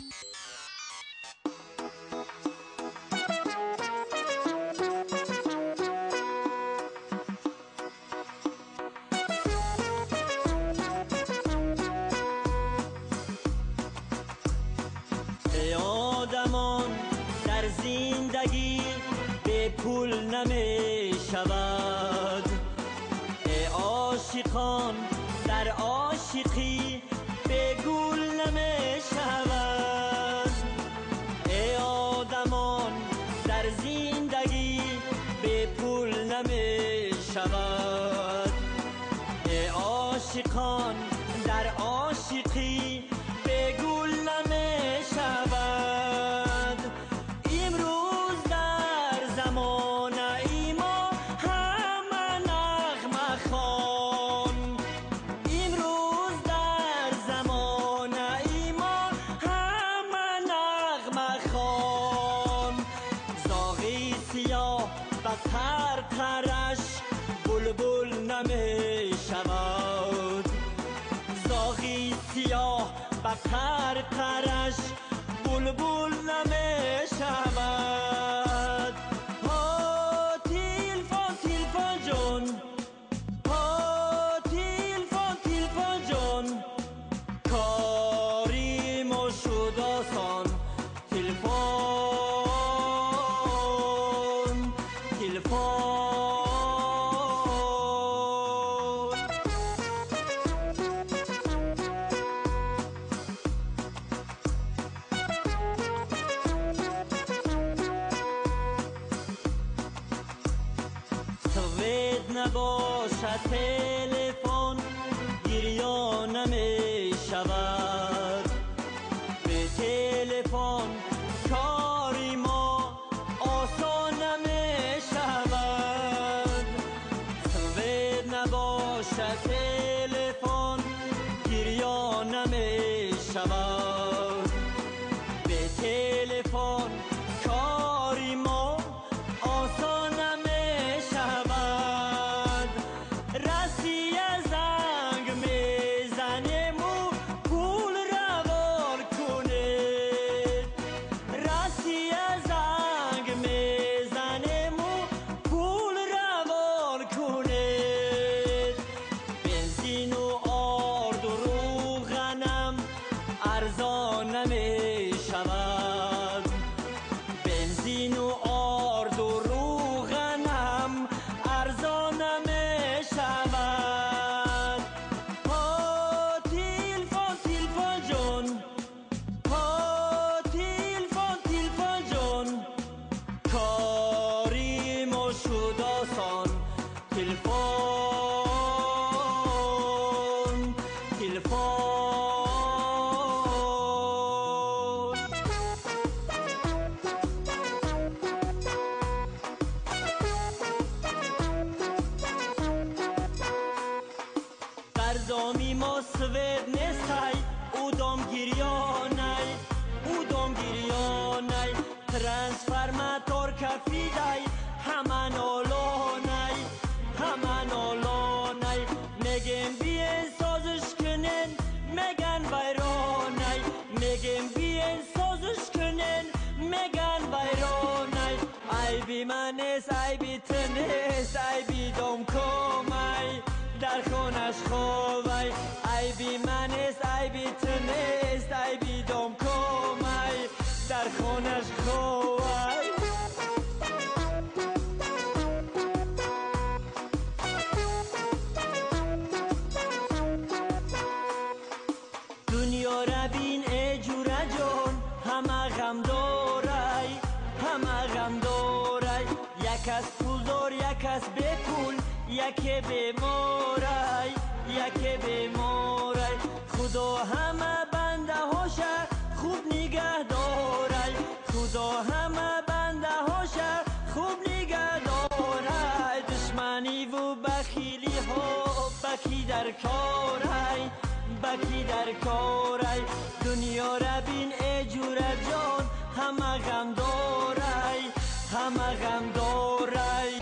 ای آدمان در زندگی به پول نمی شود، ای عاشقان در عاشقی به گول نمی شود. ای آدمان در زندگی به پول نمی شود، ای عاشقان در عاشقی به گول نمی شود. امروز در زمانه ای ما همه نغمه خوان، امروز در زمانه ای ما همه نغمه خوان. زاغی سیاه به قرقرش بلبل نمی شود، زاغی سیاه به قرقرش بلبل نمی شود. ها تلفن تلفن جان، ها تلفن تلفن جان، کاری ما شد آسان. تلفن تلفن. سوید نباشد تلفن گریان نمی شود، به تلفن کاری ما آسان نمی شود. سوید نباشد تلفن گریان نمی شود، به تلفن کاری ما آسان نمی شود. رسیه زنگ میزنیم و پول روان کنید، رسیه زنگ میزنیم و پول روان کنید. بنزین و آرد و روغنم ارزان نمی شود، بنزین و آرد و روغنم ارزان نمی شود. ها تلفن تلفن جان، ها تلفن تلفن جان، کاری ما شد آسان. تلفن تلفن. در دامی ما سوید نیستی، او دام گریانای، او دام گریانای. ترانسفرماتور کفیدای، همه نالانای، همه نالانای. میگم بیاین سازش کنین، میگن ویرانای. میگم بیاین سازش کنین، میگن ویرانای. عیبی من نیست، عیبی تو نیست، عیبی دام کمای در خونش خوابای. عیبی من نیست، عیبی تو نیست، عیبی دام کمای در خونش خوابای. دنیا را بین ای جوره جان، همه غم دارای، همه غم دارای. یک از پولدار، یک از بی پول، یکی بیمارای، یکی بیمارای. خدا همه بنده هاشه خوب نگه دارای، خدا همه بنده هاشه خوب نگه دارای. دشمنی و بخیلی ها بکی در کارای، بکی در کارای. دنیا را بین ای جوره جان، همه غم دارای، همه غم دارای.